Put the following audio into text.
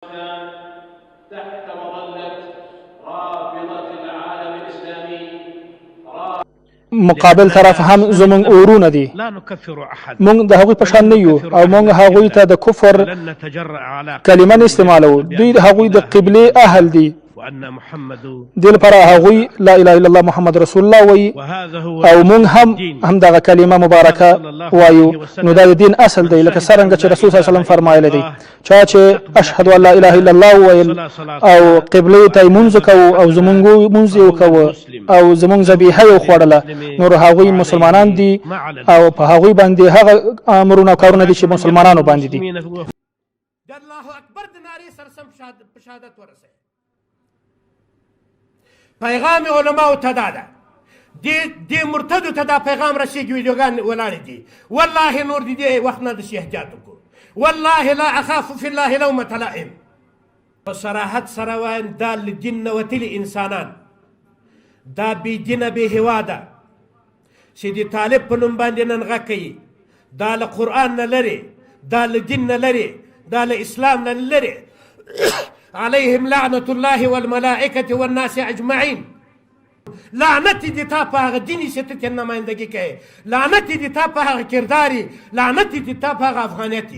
تحت مظلة رابطة العالم الإسلامي. مقابل طرف هم زمونږ اورونه دي. مونږ د هغوی په شان نه یو او مونږ هغوی ته د کفر کلمه نه استعمالوو. دوی د هغوی د قبلې اهل دي. دې لپاره هغوی لا اله الا الله محمد رسول الله وایي او مونږ هم همدغه کلمه مبارکه وایو. نو دا د دین اصل دی، لکه څرنګه چې رسول صلی الله علیه وسلم فرمایلی دی، چا چې اشهد ان لا اله الا الله وویل او قبلې ته یې مونځ وکاوه او زمونږ مونځ یې وکاوه او زمونږ ذبیحه یې وخوړله، نور هغوی مسلمانان دي او په هغوی باندې هغه امرونه او کارونه دي چې مسلمانانو باندې دي. د الله اکبر د نارې سره سم په شهادت ورسوي. پیغام علماو ته دا ده، دې مرتدو ته دا پیغام رسېږي، ویډیوګان ولاړې دي. والله نور دې دې وخت نه داسې احتیاط وکړو. والله لا اخاف فی الله لومة لائم. په صراحت سره وایم، دا له دین نه وتلي انسانان، دا بې دینه بې هېواده چې د طالب په نوم باندې نن غږ کوي، دا له قرآن نه لرې، دا له دین نه لرې، دا له اسلام نه لرې. علیهم لعنة الله والملائکة والناس اجمعین. لعنت دې تا په هغه دین چې ته ترې نمایندګي کوې، لعنت دې تا په هغه کردار، لعنت دې تا په هغه افغانیت.